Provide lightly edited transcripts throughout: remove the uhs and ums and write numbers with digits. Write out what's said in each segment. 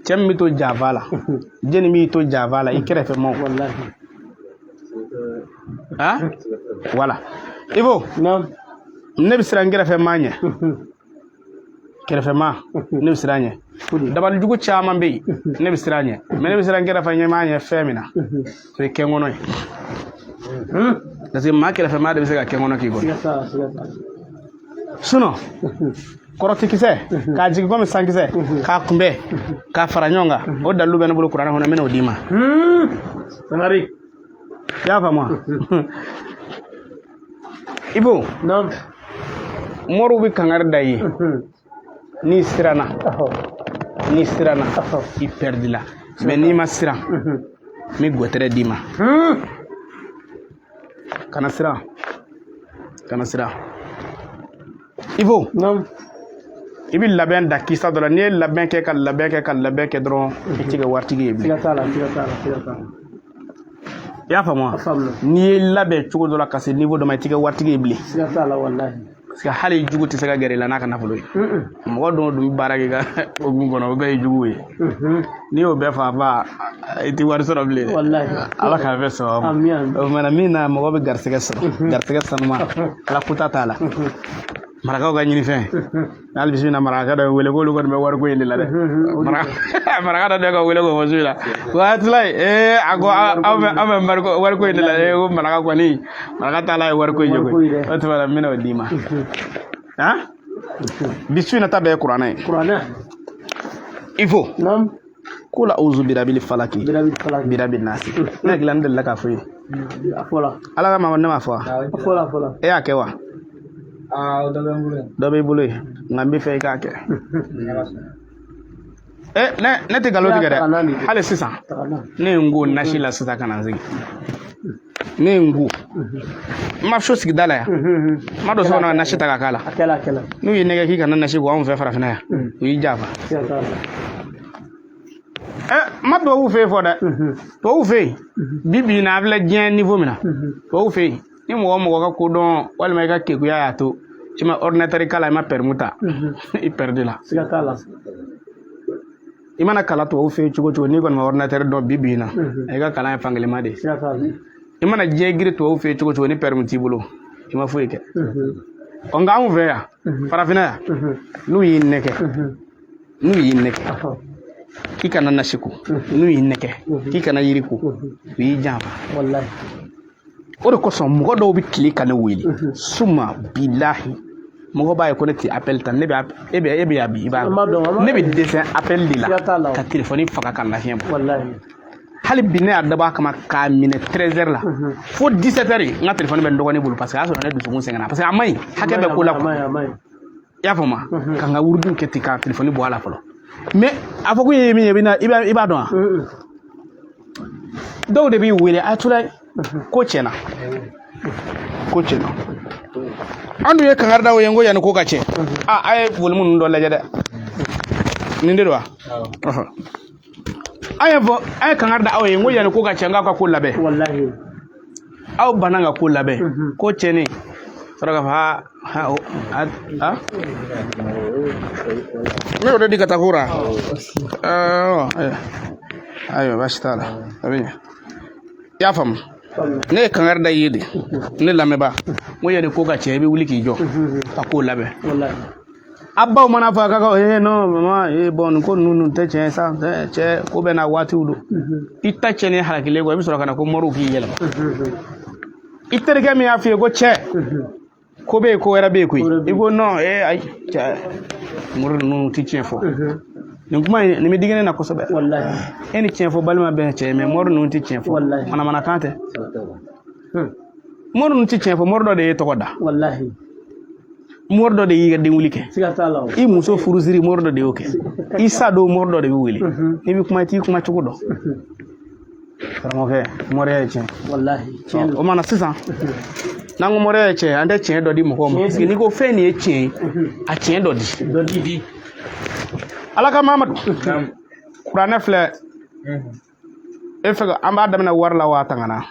Cɛ min bɛ to janfa la, jɛni b'i to janfa la i kɛrɛfɛ maaw? Wallahi. Ah, voilà, Ibo. Naam. Ne bɛ siran n kɛrɛfɛ maa ɲɛ, kɛrɛfɛ maa, ne bɛ siran ɲɛ. Dabalijugu caman bɛ yen, ne bɛ siran ɲɛ, mais ne bɛ siran n kɛrɛfɛ ɲɛmaa ɲɛ fɛn min na, o ye kɛnkɔnɔ ye, parce que maa kɛrɛfɛ maa de bɛ se ka kɛnkɔnɔ k'i kɔnɔ. Siga t'a la, siga t'a la. Sinon kɔrɔtikisɛ k'a jigin komi sankisɛ, k'a kunbɛn k'a fara ɲɔgɔn kan, o dalilu bɛ ne bolo kuranɛ kɔnɔ, n bɛna o d'i ma. Sangare. I y'a faamu wa, Ibo? Naam. Moriw bɛ kangari da i ye n'i siranna. N'i siranna, i pɛridila, mais n'i ma siran, n bɛ gɔtɛrɛ d'i ma. Kana siran, kana siran, Ibo. Naam. I bɛ labɛn da kisa dɔ la. N'i ye labɛn kɛ, ka labɛn kɛ, ka labɛn kɛ dɔrɔn, i tɛ kɛ waritigi ye bilen. Siga t'a la, siga t'a la, siga t'a la. I y'a faamu wa? A faamuna. N'i ye labɛn cogo dɔ la ka se niveau dɔ ma, i tɛ kɛ waritigi ye bilen. Siga t'a la, wallahi. Parce que hali jugu tɛ se ka gɛrɛ i la n'a ka nafolo ye. Mɔgɔ dɔw dun bɛ baara kɛ ka hokumu kɔnɔ, o bɛɛ ye juguw ye. N'i y'o bɛɛ fa fa, i tɛ wari sɔrɔ bilen dɛ. Wallahi. Ala k'a bɛɛ sɔrɔ. Amin, amin. O kumana min na mɔgɔ bɛ garisɛgɛ sɔrɔ, garisɛgɛ sanuma, ala kuta t'a la, marakaw ka ɲinifɛn. Hali bisimila, marakakɛ dɔ ye wele k'olu kɔni bɛ wariko in de la dɛ. Maraka dɔ ka wele k'o fɔ su in na ko Atulayi, ee, a ko aw bɛ wariko in de la. Ee, ko maraka kɔni, maraka taala ye wariko in ye koyi. O tuma na n bɛna o d'i ma. Han, bi su in na ta bɛɛ ye kuranɛ ye. Kuranɛ. Il faut Naam. Kul auzu birabil falaki. Birabil falaki. Birabil nasi. Ne hakili la n delila k'a fɔ i ye. A fɔla. Ala ka ma, ne m'a fɔ wa? A fɔla, a fɔla. E y'a kɛ wa? Aa, dɔ bɛ n bolo yen. Dɔ b'i bolo yen, nka n bɛ fɛ i k'a kɛ. E, ne tɛ nkalon tigɛ dɛ. Hali sisan ne ye n ko nasi la sisan ka na n sigi, ne ye n ko n ma so sigida la yan, n ma don so kɔnɔ ka nasi ta ka k'a la. A kɛla, a kɛla. N'u y'i nɛgɛ k'i kana nasi ko anw fɛ farafinna yan, u y'i janfa. Siga t'a la. Ɛ, n ma tubabuw fɛ yen fɔ dɛ. Tubabuw fɛ yen, bi bi in na, an filɛ diɲɛ niveau min na, tubabuw fɛ yen, ni mɔgɔ o mɔgɔ ka kodɔn walima i ka kekuya y'a to i ma ordinateur kalan, i ma permis ta, i perdu la. Siga t'a la. I mana kalan tubabuw fɛ yen cogo o cogo, n'i kɔni ma ordinateur dɔn, bi bi in na, i ka kalan ye fankelenma de ye. Siga t'a la. I mana diɲɛ giri tubabuw fɛ yen cogo o cogo, ni permis t'i bolo, i ma foyi kɛ. Ɔ, nka anw fɛ yan farafinna yan, n'u y'i nɛgɛ, n'u y'i nɛgɛ k'i kana nasi ko, n'u y'i nɛgɛ k'i kana yiri ko, u y'i janfa. Wallahi. O de kosɔn mɔgɔ dɔw bɛ tile ka ne wele suma, bilahi, mɔgɔ b'a ye ko ne tɛ appel ta. Ne bɛ e bɛ yan bi, i b'a An b'a dɔn, an b'a ne bɛ dɛsɛ appel de la Siga t'a la o. ka telefɔni faga ka lafiɲɛ bɔ. Wallahi. Hali bi, ne y'a dabɔ a kama k'a minɛ 13 heures la fo 17 heures, n ka telefɔni bɛ n dɔgɔnin bolo, parce que a y'a sɔrɔ ne dusukun sɛgɛnna, parce que a man ɲi, hakɛ bɛ ko la A quoi. ma ɲi, a ma ɲi. I y'a faamu wa? Ka n ka wurudiw kɛ ten, ka telefɔni bɔ a la fɔlɔ. Mais a fɔ ko ye min ye, i bɛna i b'a dɔn wa? Dɔw de b'i wele a tura ko tiɲɛna, ko tiɲɛna. An dun ye kangari da o ye, n ko yanni ko ka tiɲɛ, a a ye volume ninnu dɔ lajɛ dɛ. Nin de don wa? Ɔhɔn. An ye fɔ, an ye kangari da aw ye, n ko yanni ko ka tiɲɛ, n k'aw ka ko labɛn. Wallahi. Aw banna ka ko labɛn, ko tiɲɛnen sɔrɔ k'a fɔ ha ha o a a ne y'o de di ka taa ko ra. Ayiwa, ayiwa, baasi t'a la, a bɛ ɲɛ. I y'a faamu, ne ye kangari da i ye de, ne lamɛnbaa, n ko yanni ko ka tiɲɛ, i bɛ wuli k'i jɔ ka ko labɛn. Wallahi. A baw mana fɔ a ka eh non maman, eh bon, nin ko ninnu nin tɛ tiɲɛ ye sa. Cɛ, ko bɛɛ n'a waatiw don. I ta tiɲɛnen halakilen kɔ, i bɛ sɔrɔ ka na ko moriw k'i yɛlɛma. I terikɛ min y'a f'i ye ko cɛ, ko bɛ yen, ko wɛrɛ bɛ yen koyi, i ko non, eh ayi cɛ, mori ninnu tɛ tiɲɛ fɔ. Nin kuma in, nin bɛ digi ne na kosɛbɛ. Wallahi. E ni tiɲɛ fɔ balima bɛɛ cɛ ye, mais mori ninnu tɛ tiɲɛ fɔ. Wallahi. Manamanakan tɛ, mori ninnu tɛ tiɲɛ fɔ. Mori dɔ de ye tɔgɔ da. Wallahi. Mori dɔ de y'i ka denwuli kɛ. Siga t'a la o. I muso furusiri, mori dɔ de y'o kɛ. I sa don, mori dɔ de bɛ wele. N'i bɛ kuma, i t'i kuma cogo dɔn. Karamɔgɔkɛ, moriya ye tiɲɛ. Wallahi, tiɲɛ don. O mana sisan, n'an ko moriya ye tiɲɛ, an tɛ tiɲɛ dɔ di mɔgɔw ma, parce que n'i ko fɛn nin ye tiɲɛ ye, a tiɲɛ dɔ di. Dɔ di. Ala ka Mamadu, kuranɛ filɛ e fɛ, an b'a daminɛ wari la wa tangana?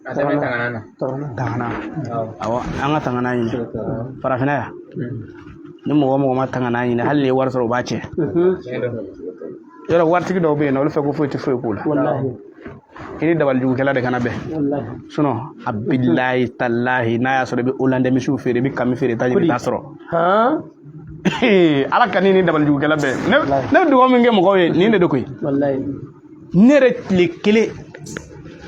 A tɛmɛ tangana na. Tangana, awɔ, an ka tangana ɲini. Farafinna yan, ni mɔgɔ o mɔgɔ ma tangana ɲini, hali ni ye wari sɔrɔ, o b'a tiɲɛ. Yɔrɔ waritigi dɔw bɛ yen nɔ, olu fɛ ko foyi tɛ foyi k'u la. Wallahi. I ni dabalijugukɛla de kana bɛn. Wallahi. Sinon a bilahi talahi, n'a y'a sɔrɔ i bɛ hollandais misiw feere, i bɛ kami feere, i t'a ɲini i t'a sɔrɔ. Han. Ala ka ni dabalijugukɛla bɛn. Ne bɛ dugawu min kɛ mɔgɔw ye, nin de don koyi. Wallahi. Ne yɛrɛ tile kelen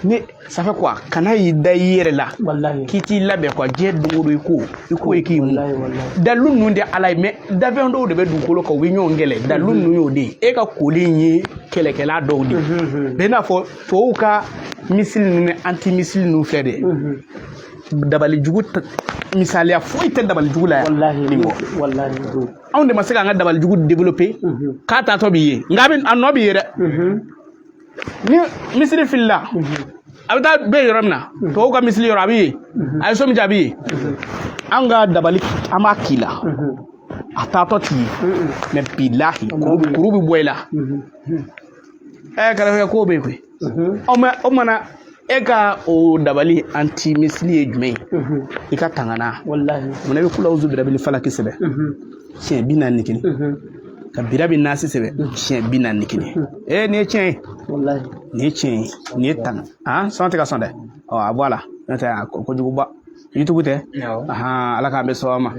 ne, ça fait quoi, kana y'i da i yɛrɛ la Wallahi. k'i t'i labɛn quoi. Diɲɛ don o don, i ko i k'i mun. Wallahi, wallahi. Dalilu ninnu tɛ ala ye, mais dafɛn dɔw de bɛ dugukolo kan, u bɛ ɲɔgɔn kɛlɛ. Dalilu ninnu y'o de ye. E ka koli in ye kɛlɛkɛla dɔw de ye. Bɛɛ n'a fɔ tubabuw ka missile ninnu ni anti missile ninnu filɛ dɛ. Dabalijugu misaliya foyi tɛ dabalijugu la yan. Wallahi. Nin kɔ. Wallahi. Anw de ma se k'an ka dabalijugu développer k'a taatɔ b'i ye, nka a bɛ a nɔ b'i ye dɛ. Ni missile filila, a bɛ taa bɛn yɔrɔ min na, tubabuw ka missile yɔrɔ, a bɛ yen, a ye so min jɔ, a bɛ yen. An ka dabali, an b'a k'i la, a taatɔ t'i ye, mais bilahi, kuru bɛ bɔ i la. Ɛ, kɛrɛfɛ kow bɛ yen koyi. Ɔ, mais o mana e ka o dabali anti missile ye jumɛn ye? I ka tangana. Wallahi. Munna i bɛ kulawuzu birabili falaki sɛbɛn siɲɛ 41, ka birabi nasi sɛbɛn siɲɛ 41? Ee, nin ye tiɲɛ ye. Wallahi. Nin ye tiɲɛ ye, nin ye tanga. Han, sɔn tɛ ka sɔn dɛ. Ɔ, a bɔ a la, n'o tɛ a kojuguba YouTube tɛ. Awɔ. Ahan, ala k'an bɛ sɔn ma.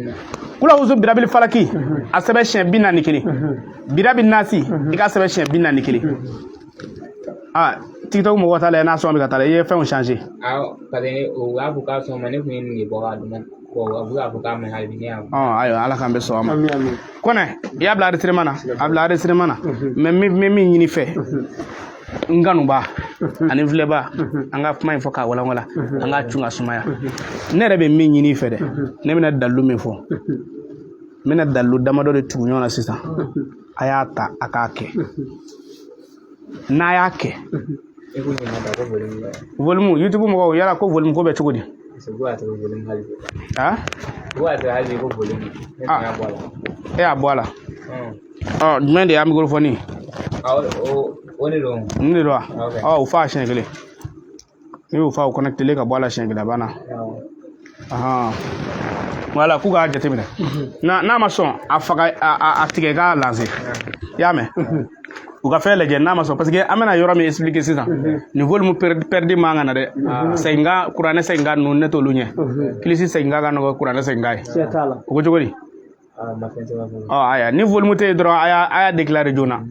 Kulawuzu birabili falaki, a sɛbɛn siɲɛ 41, birabi nasi, i ka sɛbɛn siɲɛ 41. Aa, TikTok mɔgɔw ta la, n'a sɔn bɛ ka taa la, i ye fɛnw changer. Awɔ, parce que o y'a fɔ k'a sɔn ma, ne kun ye nin de bɔ k'a d'u ma. Bon, a bɛ k'a fɔ k'a ma ɲi hali bi, ne y'a bɔ. Ɔ, ayiwa, ala k'an bɛ sɔn ma. Amin, amin. Kɔnɛ, i y'a bila enregistrement na, a bila enregistrement na. Mais n bɛ min ɲini fɛ, n kanuba ani n filɛba, an ka kuma in fɔ k'a walanwalan, an k'a cun ka sumaya. Ne yɛrɛ bɛ min ɲini i fɛ dɛ, ne bɛna dalilu min fɔ, n bɛna dalilu damadɔ de tugu ɲɔgɔn na sisan. A y'a ta, a k'a kɛ. N'a y'a kɛ, E ko ɲinɛ ta ko volume bɛ. Volume, YouTube mɔgɔw yala ko volume ko bɛ cogo di? Parce que ko y'a sɔrɔ volume hali bi. Ah. Ko y'a sɔrɔ hali bi ko volume. Ne tun y'a bɔ a la. E y'a bɔ a la. Ɔ, jumɛn de y'a microphone ye? Awɔ, o de don. Nin de don wa? Ok. Ɔ, o fa siɲɛ kelen, n'i y'o fa o connecté ka bɔ a la siɲɛ kelen, a banna. Awɔ. Ahan, voilà, k'u k'a jateminɛ. N'a ma sɔn, a faga, a tigɛ k'a lancer. I y'a mɛn? U ka fɛn lajɛ, n'a ma sɔn, parce que an bɛna yɔrɔ min expliquer sisan, nin volume perdu man kan na dɛ. Segin kan, kuranɛ segin kan ninnu, ne t'olu ɲɛ. Kilisi segin kan ka nɔgɔ kuranɛ segin kan ye. Siga t'a la. O ko cogo di? Aa, ma fɛn sɛbɛn fɔlɔ. Ɔ, ayiwa, ni volume tɛ yen dɔrɔn, a y'a déclarer joona.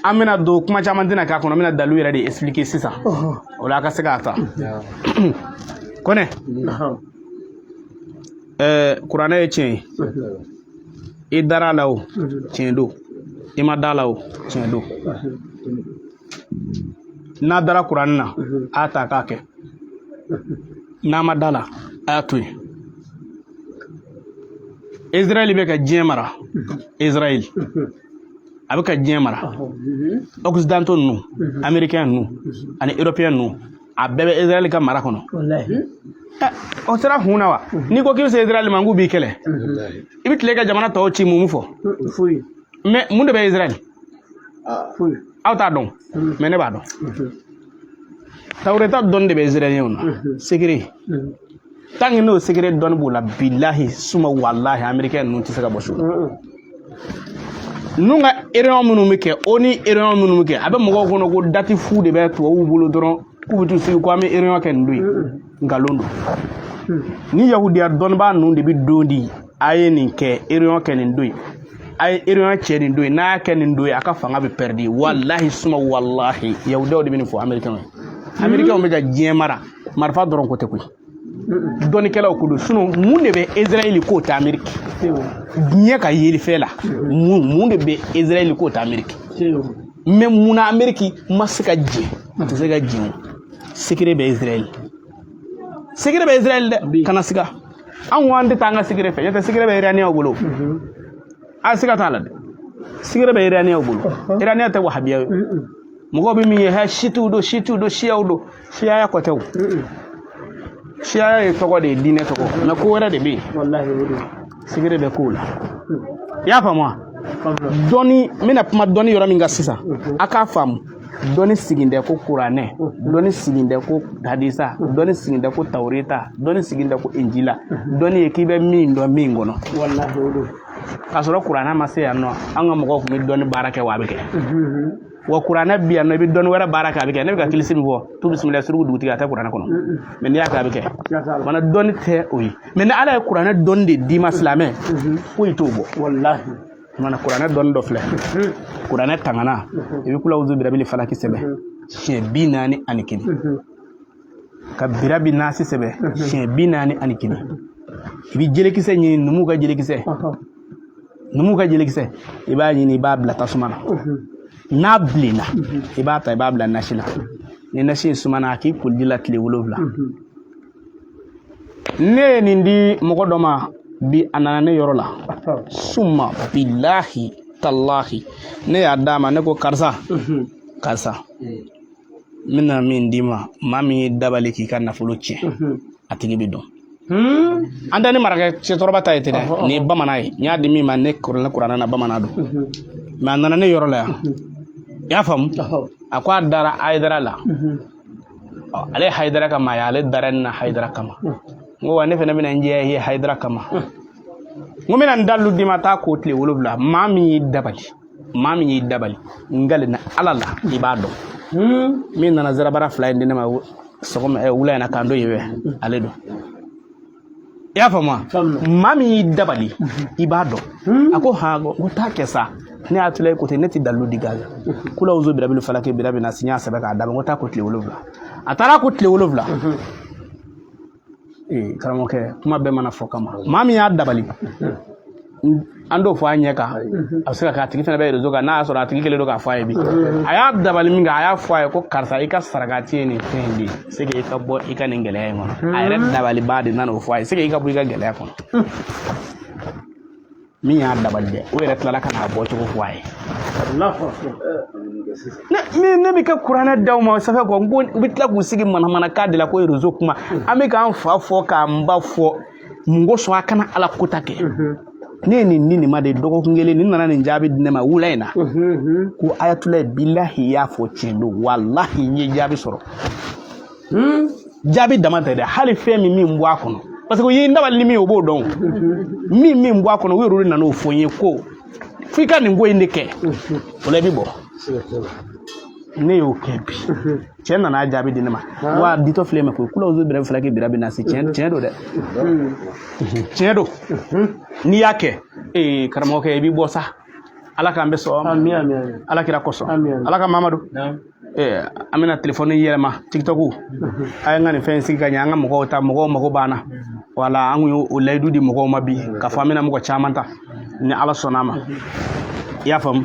An bɛna don kuma caman tɛna k'a kɔnɔ, n bɛna dalilu yɛrɛ de expliquer sisan. O la, a ka se k'a ta. Awɔ. Kɔnɛ, ɛɛ, kuranɛ ye tiɲɛ ye. I dara a la o, tiɲɛ don. I ma da la o, tiɲɛ don. N'a dara kuranɛ na, a y'a ta k'a kɛ. N'a ma da la, a y'a to yen. Israël bɛ ka diɲɛ mara. Israël a bɛ ka diɲɛ mara. Occidentaux ninnu, américain ninnu ani européen ninnu, a bɛɛ bɛ Israël ka mara kɔnɔ. Wallahi. Ɛ, o sera kun na wa? N'i ko k'i bɛ se Israël ma, n k'u b'i kɛlɛ. I bɛ tile ka jamana tɔw ci, mun fɔ? Foyi. Mais mun de bɛ Israël? Foyi. Aw t'a dɔn, mais ne b'a dɔn. Tawureta dɔnni de bɛ Israéliens na, secret. Tant que n'o secret dɔnni b'u la, bilahi suma walahi, américain ninnu tɛ se ka bɔ so. Ninnu ka réunion minnu bɛ kɛ, o ni réunion minnu bɛ kɛ, a bɛ mɔgɔw kɔnɔ ko date fu de bɛ tubabuw bolo dɔrɔn, k'u bɛ t'u sigi ko an bɛ réunion kɛ nin don ye. Nkalon don. Ni yahudiya dɔnnibaa ninnu de bɛ don di, a ye nin kɛ, réunion kɛ nin don ye, a ye réunion cɛ nin don ye, n'a y'a kɛ nin don ye, a ka fanga bɛ perdre. Walahi suma walahi, yahudiyaw de bɛ nin fɔ américains ye. Américains bɛ ka diɲɛ mara, marifa dɔrɔn ko tɛ koyi, dɔnnikɛlaw ko don. Sinon mun de bɛ Israël k'o tɛ Amérique? Diɲɛ ka yelifɛn la, mun de bɛ Israël k'o tɛ Amérique? Mais mun na Amérique ma se ka jɛ? A tɛ se ka jɛ o. Secret bɛ Israël, secret bɛ Israël dɛ. Kana siga, an ko an tɛ taa an ka secret fɛ, n'o tɛ secret bɛ Iraniyɛnw bolo. A siga t'a la dɛ, secret bɛ Iraniyɛnw bolo. Iraniyɛn tɛ wahabiya ye. Mɔgɔw bɛ min ye, hɛ, sitiw don, sitiw don, siyaw don, siyaya kɔ tɛ o. Siyaya ye tɔgɔ de ye, diinɛ tɔgɔ, mais ko wɛrɛ de bɛ yen. Wallahi, o don. Secret bɛ kow la, i y'a faamu wa? Dɔnni, n bɛna kuma dɔnni yɔrɔ min kan sisan, a k'a faamu. Dɔnni sigin tɛ ko kuranɛ, dɔnni sigin tɛ ko hadisa, dɔnni sigin tɛ ko tawureta, dɔnni sigin tɛ ko injila. Dɔnni ye k'i bɛ min dɔn min kɔnɔ. Wallahi, o don. K'a sɔrɔ kuranɛ ma se yan nɔ, an ka mɔgɔw tun bɛ dɔnni baara kɛ wa a bɛ kɛ. Wa kuranɛ bi yan nɔ, i bɛ dɔnni wɛrɛ baara kɛ, a bɛ kɛ. Ne bɛ ka kilisi min fɔ, tu bisimila suruku dugutigi, a tɛ kuranɛ kɔnɔ, mais n'i y'a kɛ a bɛ kɛ. Mana dɔnni tɛ o ye, mais ni Ala ye kuranɛ dɔnni de d'i ma, silamɛ foyi t'o bɔ. Walahi. Mana kuranɛ dɔnni dɔ filɛ, kuranɛ tangana, i bɛ kula wuzu birabili falaki sɛbɛn siɲɛ 41, ka birabi nasi sɛbɛn siɲɛ 41, i bɛ jelikisɛ ɲini, numuw ka jelikisɛ, numuw ka jelikisɛ, i b'a ɲini, i b'a bila tasuma na. N'a bilenna, i b'a ta, i b'a bila nasi la. Ni nasi in sumana, a k'i koliji la tile 7. Ne ye nin di mɔgɔ dɔ ma bi, a nana ne yɔrɔ la, suma bilahi talahi, ne y'a d'a ma. Ne ko karisa, karisa, n bɛna min d'i ma, maa min ye dabali k'i ka nafolo tiɲɛ, a tigi bɛ dɔn. An tɛ ni marakɛ cɛkɔrɔba ta ye ten dɛ, nin ye bamanan ye. N y'a di min ma, ne kɔrɔla kuranɛ na, bamanan don, mais a nana ne yɔrɔ la yan, i y'a faamu. A ko a dara Hayidara la, ale ye Hayidara ka maa ye, ale dara ne na Hayidara kama. N ko wa ne fana bɛna n jɛ i ye Hayidara kama. N ko n bɛna n dalu d'i ma, taa ko tile 7. Maa min y'i dabali, maa min y'i dabali, n kalenna Ala la, i b'a dɔn. Min nana zarabara 2 in di ne ma sɔgɔma wula in na k'an to yen fɛ, ale don. I y'a faamu wa? Maa min y'i dabali, i b'a dɔn. A ko han, ko taa kɛ sa. Ne y'a tila ko ten, ne tɛ dalilu di gansan. Kula wuzu birabili falaki birabi nasi, n y'a sɛbɛn k'a d'a ma. N ko taa ko tile 7. A taara ko tile 7. Ee karamɔgɔkɛ, kuma bɛɛ mana fɔ kama, maa min y'a dabali, an t'o fɔ a ɲɛ kan. A bɛ se ka kɛ a tigi fana bɛ réseau kan, n'a y'a sɔrɔ a tigi kɛlen don k'a fɔ a ye bi. A y'a dabali min kɛ, a y'a fɔ a ye ko karisa, i ka sarakati ye nin fɛn in de ye, c'est que i ka bɔ i ka nin gɛlɛya in kɔnɔ. A yɛrɛ dabalibaa de nana o fɔ a ye, c'est que i ka bɔ i ka gɛlɛya kɔnɔ. Min y'a dabali dɛ, o yɛrɛ tilala ka n'a bɔcogo fɔ a ye. Ne bɛ ka kuranɛ d'aw ma sɛbɛn kɔ, n ko u bɛ tila k'u sigi manamanakan de la ko réseau kuma. An bɛ k'an fa fɔ, k'an ba fɔ, mun kosɔn a kana Ala kota kɛ? Ne ye nin di nin ma de dɔgɔkun kelen, nin nana nin jaabi di ne ma wula in na, ko ayatulayi bilahi y'a fɔ tiɲɛ don, walahi n ye jaabi sɔrɔ. Jaabi dama tɛ dɛ, hali fɛn min bɔ a kɔnɔ, parce que o ye n dabali ni min ye, o b'o dɔn. Min bɔ a kɔnɔ, u yɛrɛ de nana o fɔ n ye ko f'i ka nin ko in de kɛ, o la i bɛ bɔ. Ne y'o kɛ bi, cɛ nana a jaabi di ne ma. Wa ditɔ filɛ ma koyi, kula wuzu bira falaki bira bɛ na se. Tiɲɛ don dɛ, tiɲɛ don. N'i y'a kɛ, ee karamɔgɔkɛ, i bɛ bɔ sa. Ala k'an bɛ sɔn, Ala kira kosɔn, Ala ka Mamadu. An bɛna telefɔni yɛlɛma TikTok. A ye n ka nin fɛn in sigi ka ɲɛ, an ka mɔgɔw ta, mɔgɔw mago b'an na. Wala an kun y'o layidu di mɔgɔw ma bi, k'a fɔ an bɛna mɔgɔ caman ta ni Ala sɔnna a ma. I y'a faamu,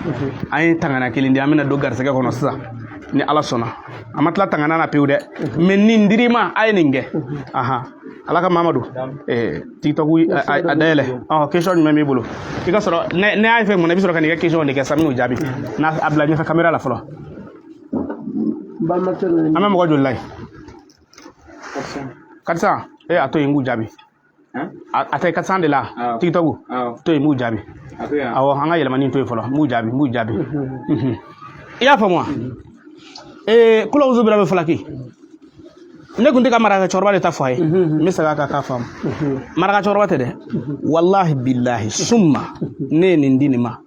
an ye tangana kelen di, an bɛna don garisɛgɛ kɔnɔ sisan ni Ala sɔnna. An ma tila tangana na pewu dɛ, mais nin dir'i ma, a ye nin kɛ. Ahan, Ala ka Mamadu. TikTok a dayɛlɛ. Ɔ, question jumɛn b'i bolo? I ka sɔrɔ ne y'a fɛ mun na, i bɛ sɔrɔ ka n'i ka question de kɛ sa, n bɛn'o jaabi. N'a a bila ɲɛfɛ caméra la fɔlɔ. An bɛ mɔgɔ joli la yen? 400. A to yen, n k'u jaabi. A tɛ 400 de la TikTok. To yen, n b'u jaabi. Awɔ, an ka yɛlɛmani to yen fɔlɔ, n b'u jaabi, n b'u jaabi. I y'a faamu wa? Kula wuzu bira bɛ falaki. Ne kun tɛ ka maraka cɛkɔrɔba de ta fɔ a ye, n bɛ segin a kan k'a faamu. Maraka cɛkɔrɔba tɛ dɛ, walahi bilahi summa, ne ye nin di nin ma.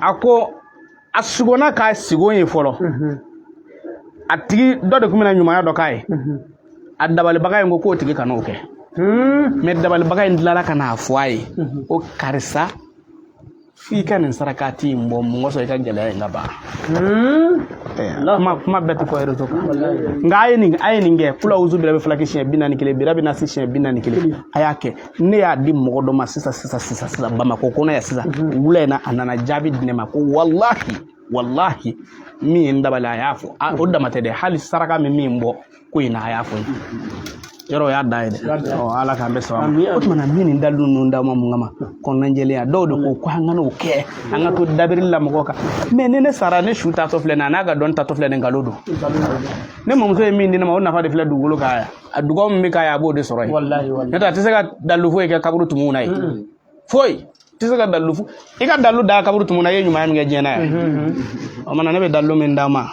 A ko a sugonna k'a sigon ye fɔlɔ, a tigi dɔ de tun bɛna ɲumanya dɔ k'a ye. A dabalibaga in ko k'o tigi kan'o kɛ, mais dabalibaga in tilala ka n'a fɔ a ye ko karisa, f'i ka nin sarakati in bɔ, mun kosɔn i ka gɛlɛya in ka ban. Kuma bɛɛ tɛ fɔ réseau kan, nka a ye nin kɛ. Kula wuzu bira bɛ falaki siɲɛ 41, bira bɛ na se siɲɛ 41, a y'a kɛ. Ne y'a di mɔgɔ dɔ ma sisan sisan sisan sisan, Bamakɔ kɔnɔ yan sisan, wula in na, a nana jaabi di ne ma ko walahi walahi, min ye n dabali, a y'a fɔ. O dama tɛ dɛ, hali saraka min bɔ ko in na, a y'a fɔ n ye. Yɔrɔ o y'a dan ye dɛ. Ala k'an bɛ sɔn a ma. O tuma na, min nin dalilu ninnu d'aw ma mun kama? Kɔnɔnajɛlenya. Dɔw de ko ko an ka n'o kɛ, an ka to dabirili la mɔgɔw kan. Mais ni ne sara, ne su taatɔ filɛ nin ye, a n'a ka dɔnni taatɔ filɛ nin, nkalon don. Ne mamuso ye min di ne ma, o nafa de filɛ dugukolo kan yan. A dugawu min bɛ k'a ye, a b'o de sɔrɔ yen. N'o tɛ, a tɛ se ka dalilu foyi kɛ kaburu tumuw na ye. Foyi tɛ se ka dalilu i ka dalilu da kaburu tumu na, i ye ɲumanya min kɛ diɲɛ na yan. O mana, ne bɛ dalilu min d'a ma,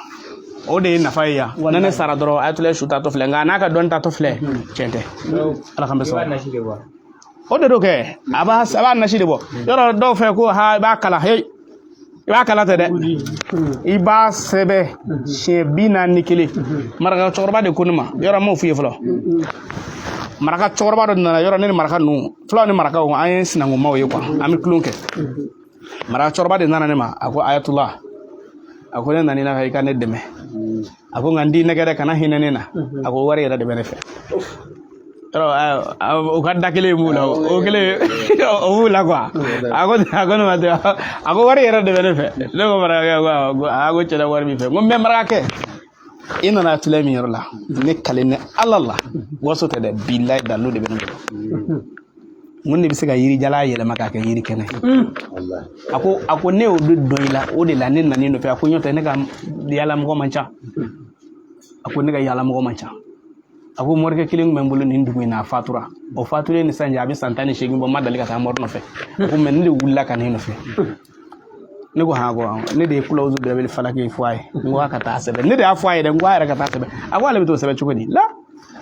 o de ye nafa ye yan. Ne sara dɔrɔn, a ye su taatɔ filɛ, nka a n'a ka dɔnni taatɔ filɛ, tiɲɛ tɛ. Ala k'an bɛ sɔn. O de do kɛ, a b'a nasi de bɔ. Yɔrɔ dɔw fɛ ko ha, i b'a kalan, hey, i b'a kalan tɛ dɛ, i b'a sɛbɛn siɲɛ 41. Maraka cɛkɔrɔba de ko ne ma, yɔrɔ n m'o f'i ye fɔlɔ. Maraka cɛkɔrɔba dɔ nana yɔrɔ, ne ni maraka ninnu, fulaw ni marakaw, an ye sinankunmaw ye quoi, an bɛ tulon kɛ. Maraka cɛkɔrɔba de nana ne ma, a ko: "Ayatula," a ko, "ne nana i nɔfɛ i ka ne dɛmɛ." A ko: "Nka n t'i nɛgɛ dɛ, kana hinɛ ne na." A ko: "Wari yɛrɛ de bɛ ne fɛ." Yɔrɔ o ka da kelen b'u la, o kelen o b'u la quoi. A ko ne ma ten, a ko: "Wari yɛrɛ de bɛ ne fɛ." Ne ko marakakɛ ko a ko cɛla wari b'i fɛ. N ko mɛ marakakɛ, i nana filɛ min yɔrɔ la, ne kale ni Ala la, waso tɛ dɛ, bilayi, dalilu de bɛ ne bolo. Mun de bɛ se ka yiri jala yɛlɛma k'a kɛ yiri kɛnɛ? A ko ne y'o de dɔn i la, o de la ne nan'i nɔfɛ. A ko ɲɔtɛ ne ka yaala mɔgɔ man ca. A ko ne ka yaala mɔgɔ man ca. A ko morikɛ kelen tun bɛ n bolo nin dugu in na, a fatura. O fatulen ni sisan cɛ, a bɛ san 18 bɔ, n ma deli ka taa mori nɔfɛ. A ko mɛ ne de wulila ka ne nɔfɛ. Ne ko han, ko ne de ye kulawuzu birabili falaki fɔ a ye. N ko a ka taa sɛbɛn. Ne de y'a fɔ a ye dɛ, n ko a yɛrɛ ka taa sɛbɛn. A ko ale bɛ t'o sɛbɛn cogo di la?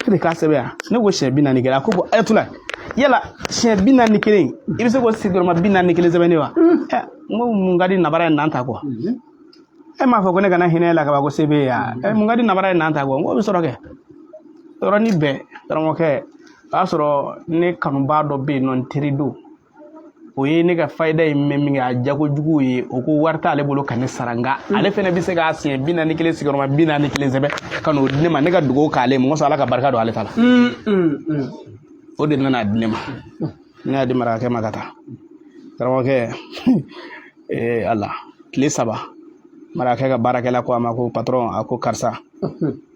Ne de k'a sɛbɛn yan. Ne ko siɲɛ 41. A ko bɔn, ayatula, yala siɲɛ 41, i bɛ se k'o sigiyɔrɔma 41 sɛbɛn ne wa? Ɛ, n ko mun ka di nabara ye n'an ta kuwa? E m'a fɔ ko ne kana hinɛ la ka ban, ko se bɛ ye yan. Ɛ, mun ka di nabara ye n'an ta kuwa? N ko o bɛ sɔrɔ kɛ yɔrɔnin bɛɛ. Karamɔgɔkɛ, o y'a sɔrɔ ne kanubaa dɔ bɛ yen nɔ, n teri don. O ye ne ka fayida ye mɛn min kɛ, a jagojugu ye. O ko wari t'ale bolo ka ne sara, nka ale fɛnɛ bɛ se k'a siɲɛ 41 sigiyɔrɔma 41 sɛbɛn ka n'o di ne ma, ne ka dugawu k'ale ma, n ko sɔn Ala ka barika don ale ta la. O de nana di ne ma, ne y'a di marakakɛ ma ka taa. Karamɔgɔkɛ, ee Ala, tile 3, marakakɛ ka baarakɛla ko a ma ko: "Patron," a ko, "karisa,"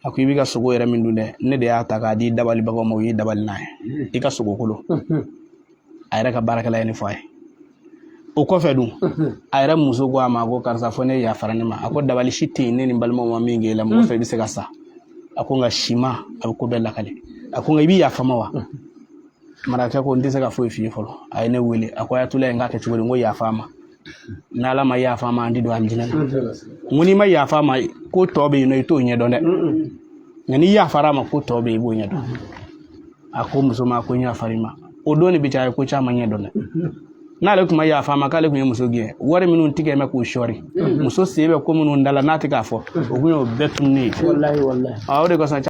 a ko, "i b'i ka sogo yɛrɛ min dun dɛ, ne de y'a ta k'a di dabalibagaw ma, u y'i dabali n'a ye, i ka sogokolo." A yɛrɛ ka baarakɛla ye nin fɔ a ye. O kɔfɛ dun, a yɛrɛ muso ko a ma ko: "Karisa, fɔ ne yafara ne ma." A ko dabali si tɛ yen ne ni n balimaw ma min k'e la, mɔgɔ fɛ i bɛ se ka sa. A ko nka sima a bɛ ko bɛɛ lakale. A ko nka i bɛ yafa ma wa? Marakɛ ko n tɛ se ka foyi f'i ye fɔlɔ. A ye ne wele, a ko: "Ayatollah, n k'a kɛ cogo di?" N ko yafa ma, n'Ala ma yafa ma, an ti don alijinɛ na. N ko n'i ma yafa ma, ko tɔ bɛ yen nɔ, i t'o ɲɛdɔn dɛ, nka n'i yafara ma, ko tɔ bɛ yen, i b'o ɲɛdɔn. A ko muso ma ko n yafara i ma. O don de bɛ caya ko caman ɲɛdɔn dɛ. N'ale tun ma yafa ma, k'ale tun ye muso gɛn, wari minnu tigɛ mɛ k'o sɔɔri, muso sen bɛ ko minnu da la n'a tɛ k'a fɔ, o kun y'o bɛɛ tununnen ye. Wallahi, wallahi. O de kosɔn.